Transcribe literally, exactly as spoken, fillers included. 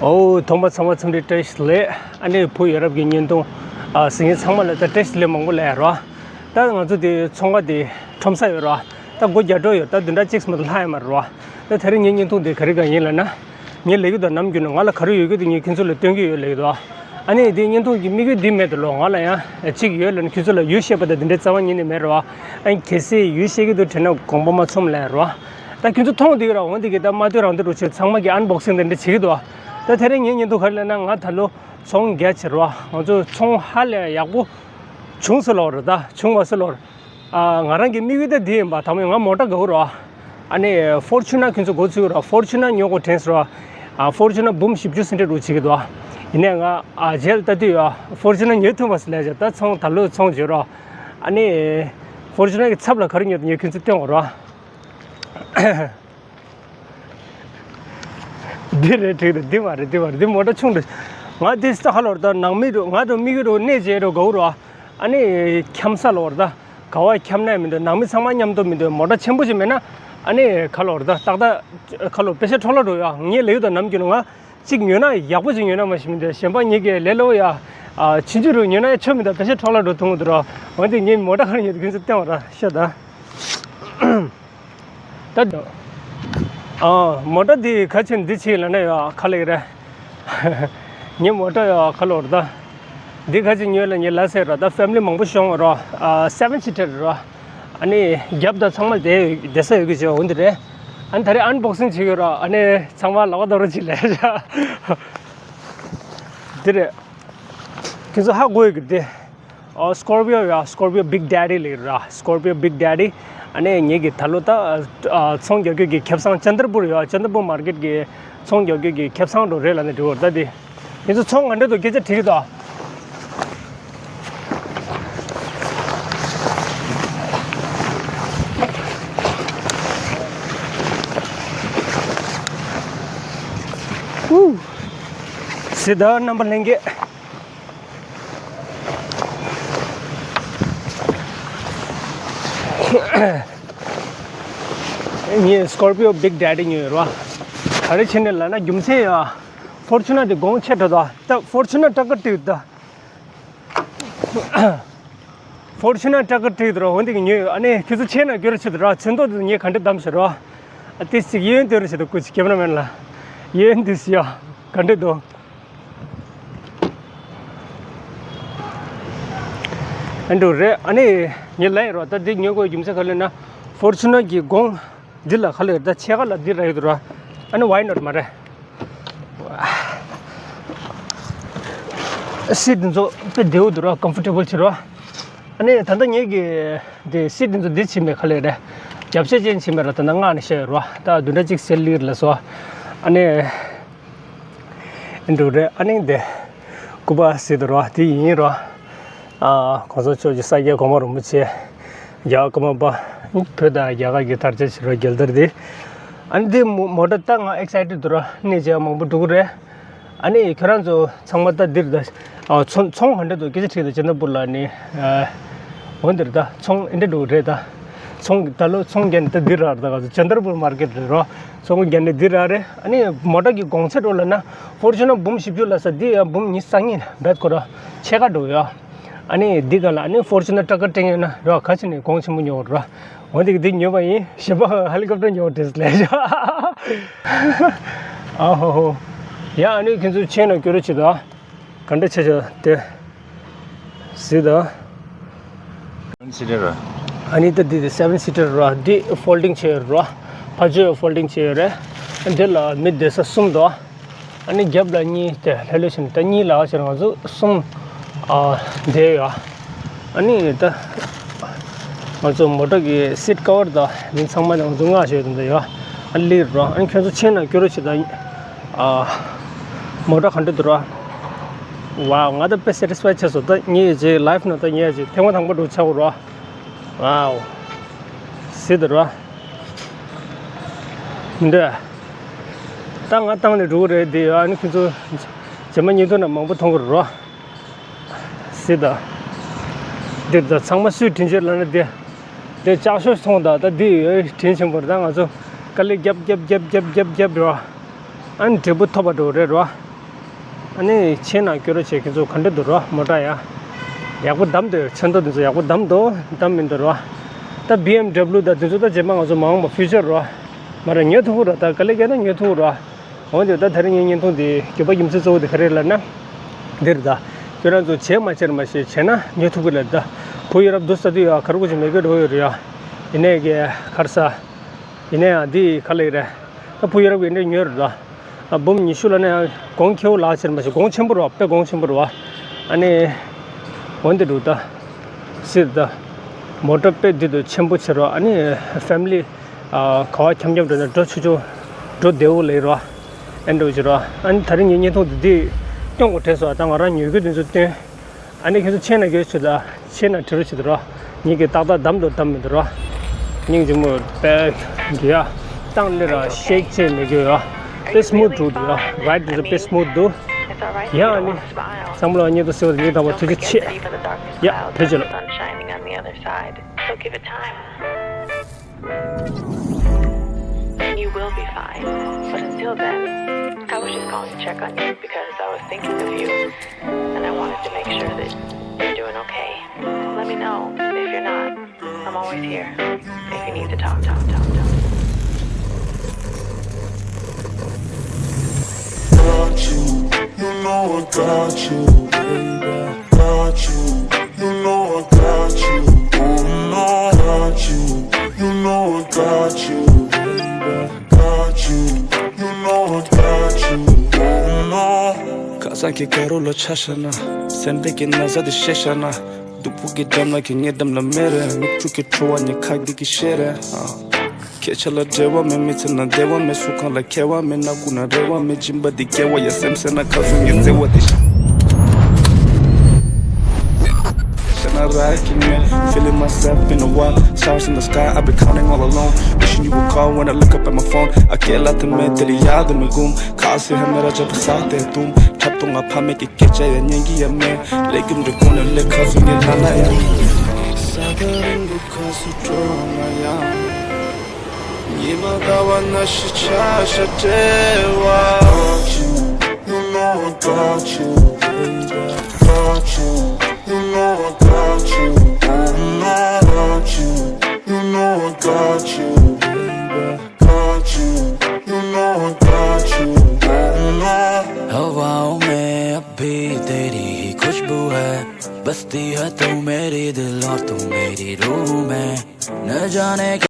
ཨོ། ཐོག་མ་ཚང་མ་འཚམས་འདྲི་བཀྲ་ཤིས་བདེ་ལེགས། ཨ་ནི་བུ་ཡ་རབས་ཀྱི་བརྙན་ཐུང་ཨ་གཟིགས་མཁན་ཚང་མ་ལ་ད་བཀྲ་ཤིས་བདེ་ལེགས་མང་པོ་ལབ་ཡ་རོ། ད་ང་ཚོ་དེ་ཚོང་ཁང་དེ་ཁྲོམ་ས་ཡོད་རོ། ད་སྒོ་རྒྱག་འགྲོ་ཡོད། ད་བདུན་ཕྲག་གཅིག་མ་གཏོགས་ལྷག་ཡོད་མ་རེད་རོ། ད་དེ་རིང་ངའི་བརྙན་ཐུང་དེ་ག་རེ་གང་ཡིན་ལབ་ན། ངས་ལབ་ཀྱི་འདུག་ནམ་རྒྱུན་ནས་ང་ལ་ག་རེ་ཡོད་རྒྱུ་དེ་ངས་ཁྱོད་ཚོ་ལ་སྟོན་གྱི་ཡོད་ལབ་ཀྱི་འདུག་ཨ་ནི་དེ་བརྙན་ཐུང་གི་དམིགས་ཡུལ་འདི་མེད་དུ་ལོ། ང་ལ་ཡང་གཅིག་ཡོད་ལབ་ན་ཁྱོད་ཚོ་ལ་ཡོད་བཤད་པ་དང་དེ་འདྲའི་རྩ་བ་ཉིད་ནས་མེད་རོ། ཨ་ནི་གལ་སྲིད་ཡོད་བཤད་ཀྱི་འདུག་དྲན་ན་དགོངས་པ་མ་ཚོམས་ལབ་རོ། ད་ཁྱོད་ཚོ་མཐོང་བསྡད་ཀྱི་ར། འོན་ཏེ་གི་ད་མ་ཐོས་རང་ཐོས་འདྲ་བྱེད། ཚང་མ་གི་ཨན་བོག་སིང་དེ་འདྲ་བྱེད་ཀྱི་འདུག་ད་དེ་རིང་ངའི་བརྙན་ཐུང་ག་རེ་ལབ་ན། ང་ད་ལོ་ཚོང་རྒྱ་ཆེ་རོ། ང་ཚོ་ཚོང་ཧ་ལས་ཡག་པོ་བྱུང་སོང་ལབ་རེད། ད་བྱུང་མ་སོང་ལབ་རེད། ཨ། ང་རང་གི་དམིགས་ཡུལ་ད་འདི་ཡིན་པ། དང་པོ་ང་མོ་ཊ་དགའ་པོ་རོ། ཨ་ནི་ཧྥོར་ཆུ་ནར་ཁྱོད་ཚོ་མགོ་ཚོས་རོ། ཧྥོར་ཆུ་ནར་ཉོ་དགོས་དྲན་སོང་རོ། ཨ། ཧྥོར་ཆུ་ནར་འབུམ་བཞི་བཅུ་ཟིན་འདྲ་འདྲ་བྱེད་ཀྱི་འདུག་ཡིན་ནའི་ང་ཨ་རྗེས་ལ་ལྟ་དུས་ཡ་ཧྥོར་ཆུ་ནར་ཉོ་ཐུབ་མ་སོང་ལབ་བྱས། ད་ཚོང་ད་ལོ་ཚོང་བྱོས་རོ། ཨ་ནི་ཧྥོར་ཆུ་ནར་གི་ཚབ་ལ་ག་རེ་ཉོ་དུ་ཉོ་ཁྱོད་ཚོ་སྟོན་དགོས་རོ། འདི་རེད། འགྲིག་རེད། འདི་མ་རེད། འདི་མ་རེད། འདི་མོ་ཊ་ཆུང་རེད། ང་འདི་ས་ཁ་ལོར་ད་ནང་མི་རུ་ང་དང་མི་གི་རུ་གནས་བྱེད་རུ་དགའ་པོ་རོ། ཨ་ནི་འཁྱམ་ས་ལོར་ད་ག་བ་འཁྱམ་ན་མི་འདུག་ནང་མི་ཚང་མ་མཉམ་དུ་མི་འདུག་མོ་ཊ་ཆེན་པོ་ཞིག་མེད་ན། ཨ་ནི་ཁ་ལོར་ད་ཏག་ཏག་ཁ་ལོར་པེ་ཤ་འཕྲོ་བརླག་འགྲོ་ཡ། ངས་ལབ་ཡོད་ད་ནམ་རྒྱུན་ང་གཅིག་ཉོས་ན་ཡག་པོ་ཅིག་ཉོས་ན་མ་ཤི་མི་འདུག་གཞན་པ་ཉིད་ཀྱི་ལས་སླ་པོ་ཡ། ཨ། ཆུང་ཆུང་རུ་ཉོས་ན་ཡ་ཆོ་མི་འདུག་པེ་ཤ་འཕྲོ་བརླག་འགྲོ་ཐུབ་འདུག་རོ། འོན་ཏེ་ངས་མོ་ཊ་ག་རེ་ཉོས་འདུག་ཁྱོད་ཚོ་སྟོན་པ་ར་ཤོད་ད། ད་ཨ་མོ་ཊ་འདི་ག་ཆེ་འདི་ཆེ་ལ་ན་ཡ་ཁ་ལེགས་རེད། ངའི་མོ་ཊ་ཡ་ཁ་ལོར་ད། འདི་ག་ཆེ་ཉོས་ལ་ངའི་ལ་སེ་ར་ད་ཕེ་མི་ལི་མང་པོ་ཤོང་རོ། ཨ། སེ་བེན་སི་ཊར་རོ། ཨ་ནི་རྒྱབ་ད་ཚང་མ་བསྡད་བསྡད་ས་ཡོད་ཀྱི་བྱས་འོ་འདི་རེད། ཨ་ནི་ད་རེས་ཨན་བོག་སིང་བྱེད་ཀྱི་རོ། ཨ་ནི་ཚང་མ་ལག་པ་རྡོག་རོ་ཅིག་ལས་བྱ། འདི་རེད། ཁྱེད་ཚོ་ཧ་གོ་ཡོད་ཀྱི་རེད་དེ། ཨ། སྐོར་པི་ཡོ་ཡ། སྐོར་པི་ཡོ་བིག་ཌེ་ཌི་ལབ་ར། སྐོར་པི་ཡོ་བིག་ཌེ་ཌི། ཨ་ནི་ངེད་ཀྱི་ད་ལོ་ད་ཨ་ཚོང་རྒྱག་རྒྱུ་གི་ཁེ་བཟང་ཅན་དར་པུར་ཡ། ཅན་དར་པུར་མར་ཀེཊ་གི་ཚོང་རྒྱག་རྒྱུ་གི་ཁེ་བཟང་འགྲོ་རེད་ལབ་ནས་འགྲོ་བར་ད་དེ། ཁྱེད་ཚོ་ཚོང་ག་འདྲ་འདུག་སྐད་ཆ་དྲིས་ཀྱི་འདུག་ཨུ། སི་ད་རྣམ་པ་ལྷན་རྒྱས། ངས་སྐོར་པི་ཡོ་བིག་ཌེ་ཌི་ཉོས་ཡོད་རེད་བ། ག་རེ་བྱས་ནས་ལབ་ན་རྒྱུ་མཚན་ཡ། ཧྥོར་ཆུ་ནར་དེ་གོང་ཆེ་དྲགས་འདུག་ད་ཧྥོར་ཆུ་ནར་ཊ་ཀར་ཊི་ཡོད་ད། ཧྥོར་ཆུ་ནར་ཊ་ཀར་ཊི་ཡོད་ར། འོན་ཏེ་ཉོས་ཡོད། ཨ་ནི་ཁྱེད་ཚོ་ཆེ་ན་སྐྱོ་ར་ཆེ་དུ་ར། ཚོན་མདོག་དེ་ངས་ག་འདྲ་བདམས་ཤག་ར། ཨ་ཏི་ཅིག་གཡས་གཡོན་སྟོན་ར་ཆེ་དུ་སྐུ་ཅིག་ཀེམ་ར་མེན་ལ། གཡས་གཡོན་དེ་སི་ཡ་ག་འདྲ་འདུག་ཨ་འདྲ་རེད། ཨ་ནི་ངས་ལབ་ཡིན་རོ། ད་འདི་ཉོ་དགོས་རྒྱུ་མཚན་ག་རེ་ལབ་ན། ཧྥོར་ཆུ་ནར་གྱི་གོང་འདི་ལ་ཁ་ལོ་ད་ཕྱེད་ཀ་ལ་འདི་རག་ཡོད་དུ་ར། ཨ་ནི་ཝའི་ནོཊ་མ་རེད། སིཊ་འདི་ཚོ་དཔེ་བདེ་པོ་འདུག་ར། ཀམ་ཕོར་ཊེ་བལ་ཆེ་ར། ཨ་ནི་ད་ལྟ་ངེད་ཀྱི་འདི་སིཊ་འདི་ཚོ་འདི་བྱིན་པའི་ཁ་ལོ་རེད། རྒྱབ་ཤ་ཅན་བྱིན་པའི་ར། ད་ལྟ་མངགས་ནས་བཞག་ཡོད་ར། ད་བདུན་ཕྲག་གཅིག་ཚར་ལེ་ལ་སོ། ཨ་ནི་འདུག་རེད། ཨ་ནི་འདི་སྐུ་པར་ཟེར་དུ་རོ། དེ་ཡིན་རོ། ཨ། གོང་ས་མཆོག་གི་ས་སྐྱ་གོང་མ་རིན་པོ་ཆེ། རྒྱ་གར་ཀརྨ་པ། བོད་དང་རྒྱ་གར་གྱི་དར་ཆ་ཞིག་རོ། རྒྱལ་དར་དེ། ཨ་ནི་འདི་མོ་མོ་ཊ་ད་ང་ཨེག་སའི་ཊེཌ་འདུག་རོ། གནས་མཇལ་མང་པོ་འགྲོ་གི་རེད། ཨ་ནི་ཁྱོད་རང་ཚོ་ཚང་མ་ད་འདིར་ད། ཨ། ཚོང་ཚོང་ག་འདྲ་འདུག་སྐད་ཆ་དྲིས་ད་ཅན་དར་པུར་ལ་ནི། ཨ། འོ་འདིར་ད་ཚོང་ཨེ་འདྲ་འགྲོ་གི་རེད་ད། ཚོང་ད་ལོ་ཚོང་རྒྱག་ནི་ད་འདིར་རག་རེད། ད་ག་ཚོད་ཅན་དར་པུར་མར་ཀེཊ་རེད་རོ། ཚོང་རྒྱག་ནི་འདིར་རག་རེད། ཨ་ནི་མོ་ཊ་གི་གོང་ཚད་འགྲོ་ལབ་ན་ཧྥོར་ཆུ་ནར་འབུམ་བཞི་བཅུ་ལ་ས་འདི་ཡ་འབུམ་ཉི་ཤུ་རྩ་གཉིས་རྦད་ཁོ་ར་ཕྱེད་ཀ་འགྲོ་ཡ། ཨ་ནི་འདི་ག་ལ་ཨ་ནི་ཧྥོར་ཆུ་ནར་ཊ་ཀར་ཊི་ཡིན་ན་རོ། ག་ཆེ་ནས་གོང་ཆེན་པོ་ཉོ་རོ། འོ་འདི་གི་འདི་ཉོས་པ་ཡིན། གཞན་པ་ཧེ་ལི་ཀོབ་ཊར་ཉོ་དྲིས་ལས་བྱ། ཨ་ཧོ་ཧོ། ཡ་ཨ་ནི་ཁྱེད་ཚོ་ཆེན་ན་སྐྱོ་རོ་བྱེད་ད། ག་འདྲ་ཆེ་ཆེ་དེ། གཟིགས་དང་། སེ་བེན་སི་ཊར་ར། ཨ་ནི་ད་འདི་དེ་སེ་བེན་སི་ཊར་ར། འདི་ཕོལ་ཌིང་བྱས་ཡོད་ར། ཕར་ཕྱོགས་ཕོལ་ཌིང་བྱས་ཡོད་རེད། འདི་ལ་མི་བསྡད་ས་གསུམ་འདུག་ཨ་ནི་རྒྱབ་ལ་གཉིས་དེ་ལྷོད་ལྷོད་བྱས་ནས་ད་གཉིས་ལ་བྱས་ང་ཚོ་གསུམ། ཨ། བསྡད་ཡོད། ཨ་ནི་ད་ང་ཚོ་མོ་ཊ་གི་སིཊ་ཀ་བར་དང་མི་ཚང་མ་ང་ཚོ་མངགས་བྱས་ཡོད་འདུག་ཡ། ཨ་ལི་ར། ཨ་ནི་ཁྱོད་ཚོ་ཆེན་ན་སྐྱོ་རོ་བྱེད་ད། ཨ། མོ་ཊ་ག་འདྲ་འདུག་ར། ཝའོ། ང་ད་དཔེ་སེ་ཊི་སི་ཕའི་བྱས་སོང་། ད་ངས་ཅིག་ལའིཕ་ནང་ད་ངས་ཅིག་ཐེངས་མ་དང་པོ་འགྲོ་ཆགས་ར། ཝའོ། གཟིགས་དང་ར། འདི། ད་ང་བཏང་ནས་འགྲོ་གི་རེད་དེ། ཨ་ནི་ཁྱོད་ཚོ་རྗེས་མ་བརྙན་ཐུང་ནང་མང་པོ་མཐོང་གི་རེད་ར། གཟིགས་དང་། འདི་ད་ཚང་མ་སུས་དྲིན་ཆེ་ལབ་ན་འདི། འདི་ལྕགས་ཤོག་ཚོང་དང་ད་འདི་ཡོད་དྲིན་ཆེན་པོ་རེད། ད་ང་ཚོ་དཀའ་ལས་རྒྱབ་རྒྱབ་རྒྱབ་རྒྱབ་རྒྱབ་རྒྱབ་ར། ཨ་ནི་འབྲས་བུ་ཐོབ་པ་འགྲོ་གི་རེད་ར། ཨ་ནི་ཆེན་ནང་སྐྱོད་རོགས་བྱས། ཁྱེད་ཚོ་ག་འདྲ་འདུག་རོ། མོ་ཊ་ཡ་ཡག་པོ་བདམས་འདུག་ཆེན་ཏོ་འདི་ཚོ་ཡག་པོ་བདམས་འདུག་བདམས་མི་འདུག་རོ། ད་བི་ཨེམ་ཌབ་ལུ་ད་འདི་ཚོ་ད་རྗེས་མ་ང་ཚོ་མ་འོངས་པ་ཕིའུ་ཅར་རོ། མ་རེད། ཉོ་ཐུབ་ཀྱི་རོ། ད་དཀའ་ལས་བརྒྱབ་ན་ཉོ་ཐུབ་ཀྱི་རོ། འོན་ཏེ་ད་དེ་རིང་ངའི་བརྙན་ཐུང་འདི་བརྒྱུད་པ་རྒྱུ་མཚན་གཙོ་བོ་དེ་ག་རེ་ལབ་ན། འདིར་ད་ཁྱོད་རང་ཚོ་བྱས་མ་བྱས་མ་ཤེས། བྱས་ན་ཉོ་ཐུབ་ཀྱི་རེད། ད་བུ་ཡ་རབས་འདུག་ས་དུས་ཡ་ག་རེ་གོ་ཅིག་མེད་གི་འགྲོ་ཡོད་རེད་ཡ། ཡིན་ནའི་གི་ཁར་ས། ཡིན་ནའི་ཡང་འདི་ག་ལ་ཡི་རེད། ད་བུ་ཡ་རབས་ཡིན་འདྲ་ཉོས་རེད་ད། ཨ་འབུམ་ཉི་ཤུ་ལ་ནས་ཡང་གོང་ཁེ་བོ་ལག་ཕྱིར་མ་ཞིག་གོང་ཆེན་པོ་རེད་བ། དཔེ་གོང་ཆེན་པོ་རེད་བ། ཨ་ནི་འོན་ཏེ་འདུག་ད་སིར་ད་མོ་ཊ་དཔེ་འདི་དུ་ཆེན་པོ་ཆེ་རེད་བ། ཨ་ནི་ཕེ་མི་ལི་ཨ་ག་བ་འཁྱམ་འཁྱམ་འགྲོ་ན་འགྲོ་ཆུ་ཆུ་འགྲོ་བདེ་བོ་ལ་ཡི་རེད་བ། ཨེ་འགྲོ་ཆུ་རེད་བ། ཨ་ནི་ད་རིང་ངའི་བརྙན་ཐུང་འདི་འདི་སྟོན་དགོས་དྲན་སོང་། ད་ང་རང་ཉོ་རྒྱུ་འདི་ཚོ་སྟོན། ཨ་ནི་ཁྱེད་ཚོ་ཆེན་ན་གྱོད་ཆེ་ད། ཆེན་ན་དྲི་རུ་ཆེ་ད་རོ། ཉིད་ཀྱི་ཏག་ཏག་བདམས་འདུག་བདམས་མི་འདུག་རོ། སྙིང་རྗེ་མོ་དཔེ་གི་ཡ། བཏང་ལེ་ར་ཤེག་ཆེ་མི་གྱོད་ཡ། དཔེ་སི་མུ་ཐི་འདུག་རོ། རའིཌ་འདི་ཚོ་དཔེ་སི་མུ་ཐི་འདུག་ཡ། ཨ་ནི་བསམ་བློ་ཉེ་དུ་སེ་བ་ཉིད་དང་བ་ཐུགས་རྗེ་ཆེ། ཡ་ཕེབས་ཀྱི་ལོ། And you will be fine. But until then, I was just calling to check on you because I was thinking of you. And I wanted to make sure that you're doing okay. Let me know if you're not. I'm always here if you need to talk, talk, talk, talk. Got you, you know I got you, baby. Got you, you know I got you. Oh no, got you, you know I got you, baby. Got you, you know I got you. Oh no. ཁ་སང་གི་དཀར་རོ་ལ་ཆ་བཞག་ན། སེམས་པའི་གི་ན་ཚ་དེ་ཤེས་བཞག་ན། སྟུག་པོ་གི་འགྲམ་ལ་གི་ཉེ་འགྲམ་ལ་མེད་རེད། མིག་ཆུ་གི་འཕྲོ་བ་ནི་ཁ་གི་གི་ཤེས་རེད། ཨ། སྐད་ཆ་ལ་འབྲེལ་བ་མེད། མི་ཚེ་ན་བདེ་བ་མེད། སུ་གང་ལ་ཁེལ་བ་མེད། སྣ་ཁུག་ན་རེ་བ་མེད། སྦྱིན་པ་འདི་སྐྱེ་བ་ཡ། སེམས་སེ་ན་ཁ་ཟུམ་གྱི་བརྩེ་བ་འདི་ཤ། Shine a light in me, feeling myself in the wild. Stars in the sky, I've been counting all alone. Wishing you would call when I look up at my phone. I can't let them in, तेरी याद में गुम. खास है मेरा जब साथ है तुम. འཁྲབ་སྟོང་ང་ཕ་མེས་ཀྱི་སྐད་ཆ་ཡ་ཉན་གི་ཡ་མེད། ལས་རྒྱུ་འབྲས་ཁོ་ན་ལས་ཁ་སུ་ངའི་ལ་ན་ཡ། ས་དེ་རིང་པོ་ཁ་སུ་འགྲོ་ན་ཡང་། ཉི་མ་ཟླ་བ་ན་ཤི་ཆ་ཤ་བྲལ་བ། Got you, you know I got you, baby. Got you, you know I got you. Oh no, got you, you know I got you, baby. Got you, you know I got you, oh no. हवाओं में अब भी तेरी ही खुशबू है, बसती है तू मेरे दिल और तू मेरी रूह में, न जाने